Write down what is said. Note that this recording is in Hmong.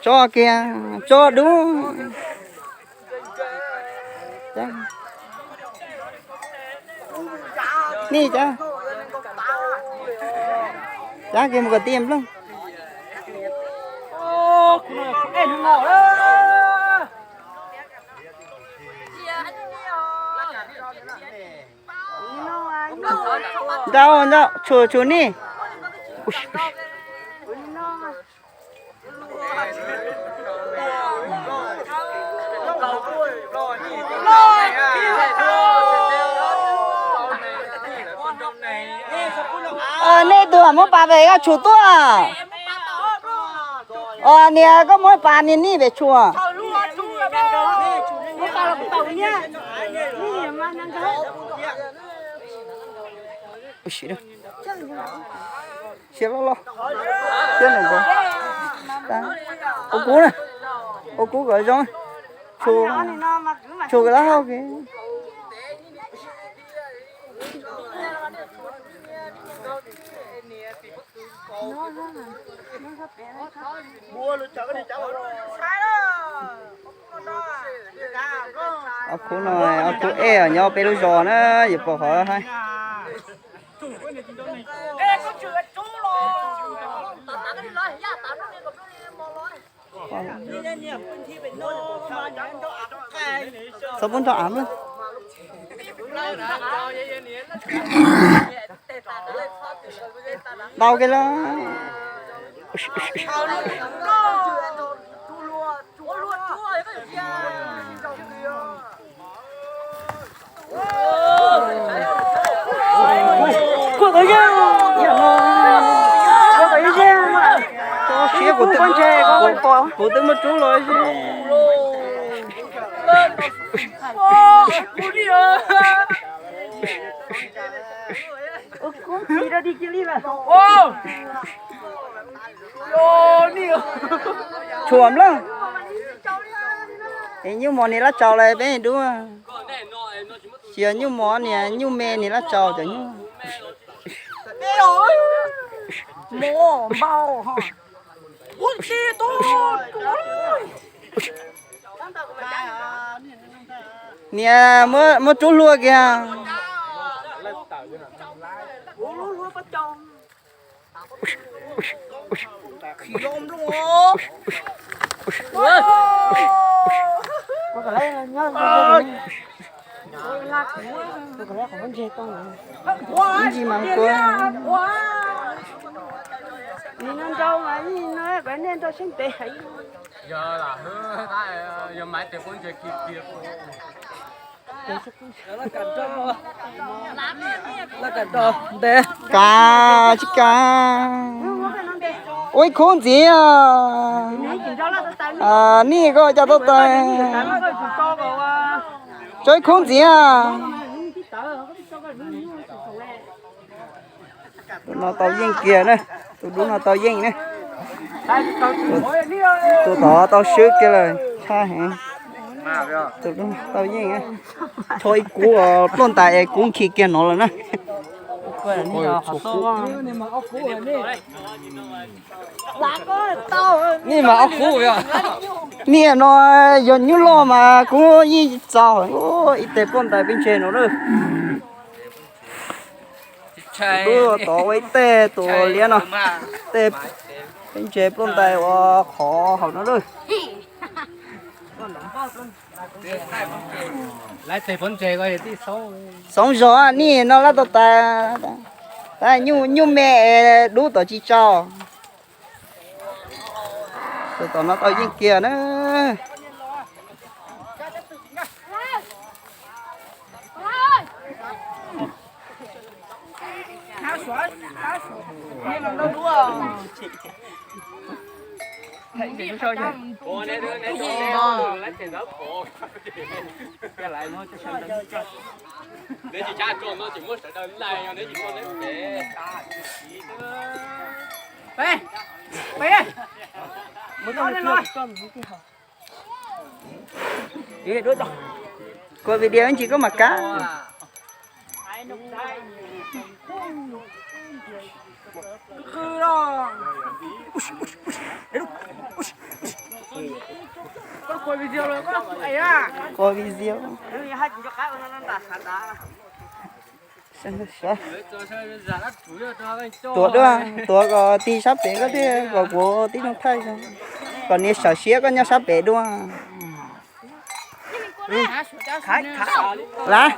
Tso kiag, tso dub. Nej cab, cab kiag mus kom tij nplooj. Nrau, nrau, tshuav, tshuav nej. Nej tus muab pas pem koj tshuav tuaj. Niag koj muab pas niag nej pem tshuav. Siab loj loj, siab ntev ntev. Ua kub na, ua kub kom zoo. Tshuav, tshuav kawg lab hau kiag. Ob khub no, ob khub ej nyob peb lub zos na, yuav pom qhov hais. Txhob pub nrog av na. Ntau kiag lawm. Siab kuv twb, kuv twb muab rub los. Tshuav nplaj. Es nyuj mos niag lab tsaus lawm peb dub. Tsis yog nyuj mos niag, nyuj me niag lab tsaus cov nyuj. Niag muab rub hlua kiag. Ntsis mas kuv, kav tsis kav. Ua ib khub ntxiv. Nej koj coj tau tais. Tso ib khub ntxiv. Tus no tau yeej kiag na, tus dub no tau yeej na. Tus tod tau swb kiag lawm, tshaj heev. Tus dub no tau yeej na. Rho ib kub pluaj ntais es kub nkhis kiag no lawm na. Nej mas ob kub, niag no yog nyuj loj mas kub yeej txaus ib teg pluaj ntais peb ntses no na. Tus dub tod ua ib teg, tus liab no tej peb ntses pluaj ntais ua qhov hauv no lawm. Xoob zog nej no lab tau tas, tab nyuj me dub tod tsis tsaus. Tus tom no tau yeej kiag na. Kuv video ntsis koj mam kab. Qw qw los Ua video. Tuav dua, tuav kom tig sab pem koj thiab kom kuv tib zoo thaij, kom niam sawv siab koj nyob sab pem dua. Lav.